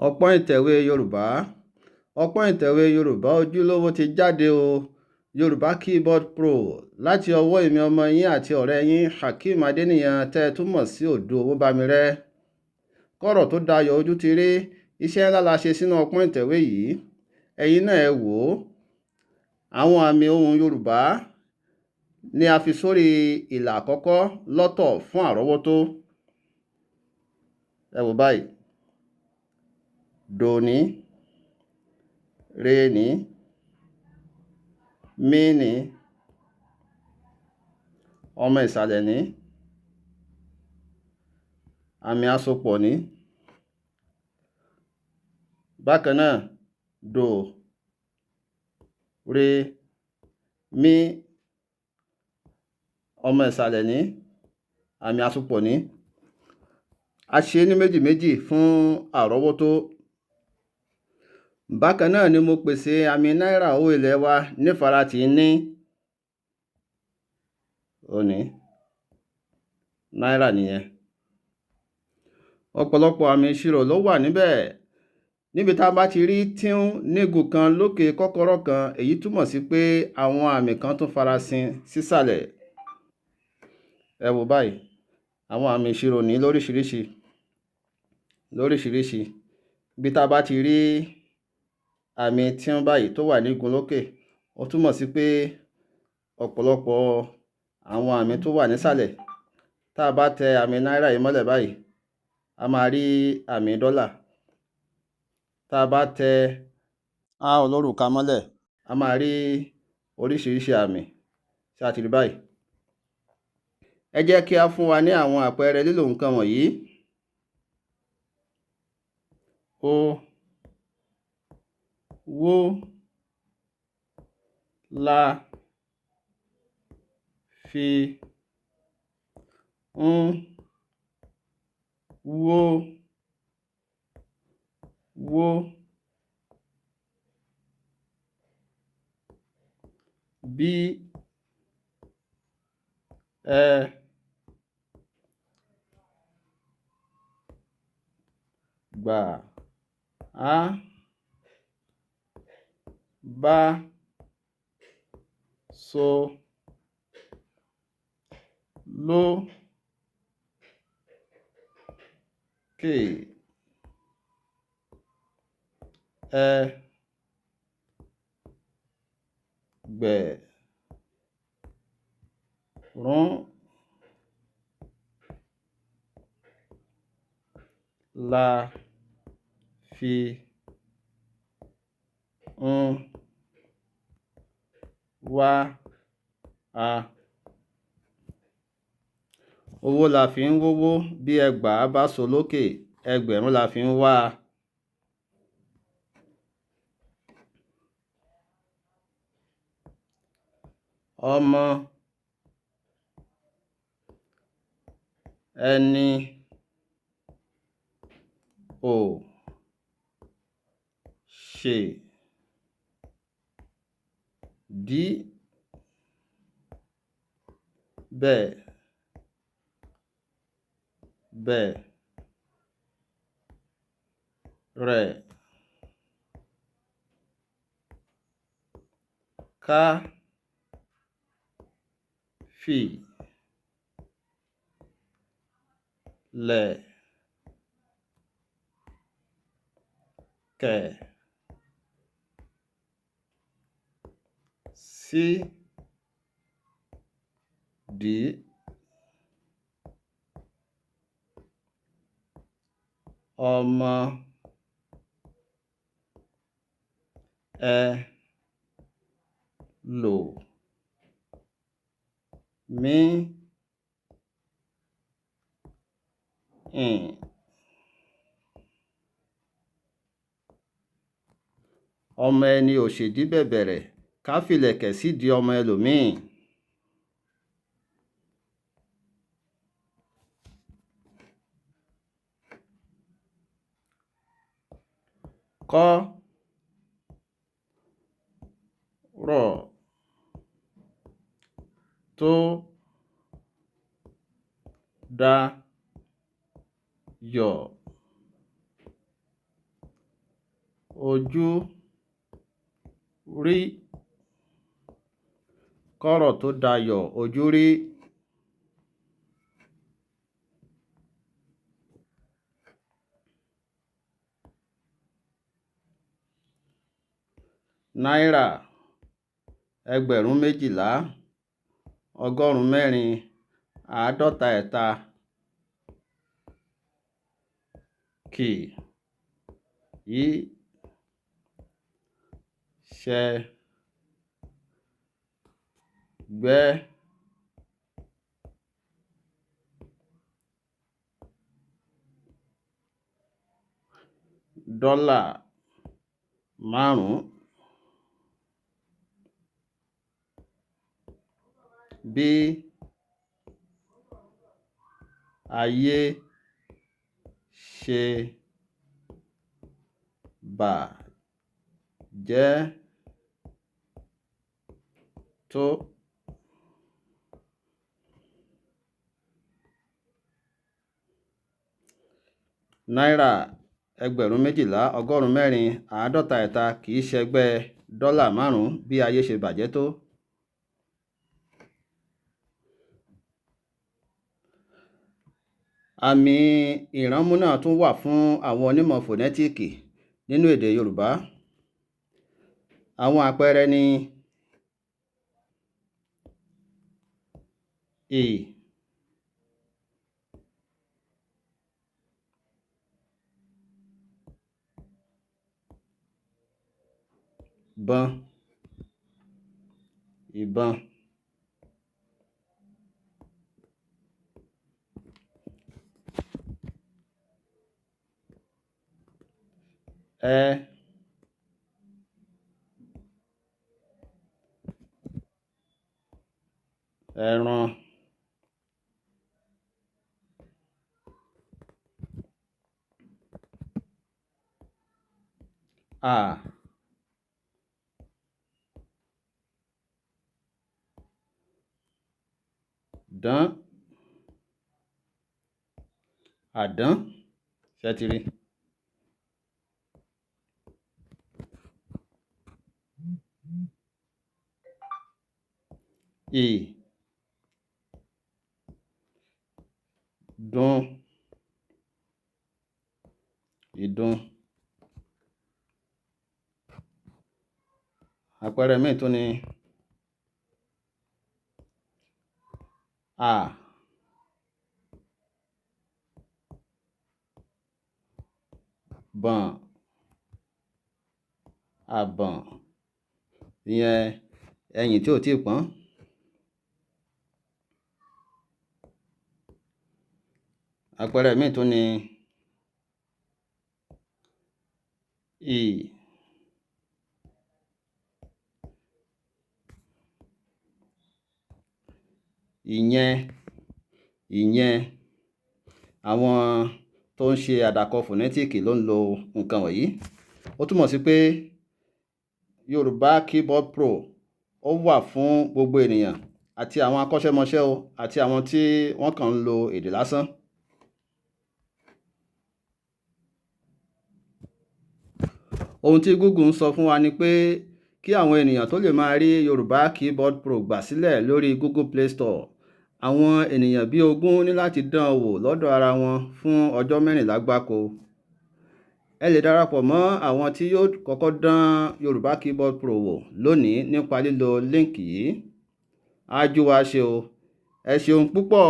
Ọpọ́n ìtẹ̀wé Yorùbá. Ọpọ́n ìtẹ̀wé Yorùbá ojúlówó ti jáde o. Yorùbá Keyboard Pro láti ọwọ́ èmi ọmọ yín àti ọ̀rẹ́ yín Hakeem Adeniyan, tẹ́ ẹ tún mọ̀ sí Òdu Owóbámirẹ́. Kọ́rọ̀ tó dayọ̀ ojú ti rí, iṣẹ́ ńlá la ṣe sínú ọpọ́n ìtẹ̀wé yìí. Ẹ̀yin náà ẹ wò ó. Àwọn àmì ohùn Yorùbá ni a fi sórí ìlà àkọ́kọ́ lọ́tọ̀ fún àrọ́wọ́tó. Ẹ wò báyìí. Dò ní, re ní, mí ní, ọmọ ìsàlẹ̀ ní, àmì àsopọ̀ ní. Bákan náà, dò, re, mí, ọmọ ìsàlẹ̀ ní, àmì àsopọ̀ ní. A ṣe ní méjì méjì fún àrọ́wọ́tó. Bákan náà ni mo pèsè àmì náírà owó ilẹ̀ wa nífaratì ní òní náírà nìyẹn. Ọ̀pọ̀lọpọ̀ àmì ìṣirò ló wà níbẹ̀. Níbi tá a bá ti rí tíún nígun kan lókè kọ́kọ́rọ́ kan, èyí túmọ̀ sí pé àwọn àmì kan tún farasin sísàlẹ̀. Ẹ wò báyìí, àwọn àmì ìṣirò ní lóríṣiríṣi lóríṣiríṣi. Ibi tá a bá ti rí àmì tíún báyìí tó wà nígun lókè, ó túmọ̀ sí pé ọ̀pọ̀lọpọ̀ àwọn àmì tó wà nísàlẹ̀. Tá a bá tẹ àmì náírà yìí mọ́lẹ̀ báyìí, a máa rí àmì dọ́là. Tá a bá tẹ a olórùka mọ́lẹ̀, a máa rí oríṣiríṣi àmì tí a ti rí báyìí. Ẹ jẹ́ kí a fún wa ní àwọn àpẹẹrẹ lílò nǹkan wọ̀nyí. O, wó, la, fi, ń, wó, wó, bí, ẹ, gbà, á, bá, so, ló, kè, ẹ, gbẹ̀, rún, la, fi, ń, wá, a. Owó la fi ń wówó, bí ẹgbàá bá so lókè, ẹgbẹ̀rún la fi ń wá a. Ọmọ ẹni ò ṣe dí bẹ̀ bẹ̀ rẹ̀ ká fì lẹ̀ kẹ̀ sí dì. Ọmọ ẹ lò mí ìn. Ọmọ ẹni ò ṣèdí bẹ̀bẹ̀rẹ̀ ká fìlẹ̀kẹ̀ sídìí ọmọ ẹlòmíì. Kọ́, rọ̀, tó, dá, yọ̀. Ojú rí. Kọ́rọ̀ tó dayọ̀ ojú rí. Náírà 12,853 kì í ṣẹgbẹ́ dọ́là 5. Bí ayé ṣe bàjẹ́ tó. Náírà 12,853 kì í ṣẹgbẹ́ dọ́là 5 bí ayé ṣe bàjẹ́ tó. Àmì ìránmú náà tún wà fún àwọn onímọ̀ fònẹ́tíìkì nínú èdè Yorùbá. Àwọn àpẹẹrẹ ni ì, bọn, ìbọn. Ẹ, ẹran. À, dán, àdán. Ṣé ẹ ti rí? Ì, dún, ìdun. Àpẹẹrẹ míì tún ni à, bọ̀n, àbọ̀n. Ìyẹn ẹyìn tí ò tíì pọ́n. Àpẹẹrẹ míì tún ni ì, ìyẹn, ìyẹn. Àwọn tó ń ṣe àdàkọ fònẹ́tíìkì ló ń lo nǹkan wọ̀nyí. Ó túmọ̀ sí pé Yorùbá Keyboard Pro ó wà fún gbogbo ènìyàn àti àwọn akọ́ṣẹ́mọṣẹ́ o àti àwọn tí wọ́n kàn ń lo èdè lásán. Ohun tí Google ń sọ fún wa ni pé kí àwọn ènìyàn tó lè máa rí Yorùbá Keyboard Pro gbà sílẹ̀ lórí Google Play Store, àwọn ènìyàn bí 20 ní láti dán an wò lọ́dọ̀ ara wọn fún ọjọ́ 14 gbáko. Ẹ lè darapọ̀ mọ́ àwọn tí yóò kọ́kọ́ dán Yorùbá Keyboard Pro wò lónìí nípa lílo líńkì yìí. Á jú wa ṣe o. Ẹ ṣeun púpọ̀.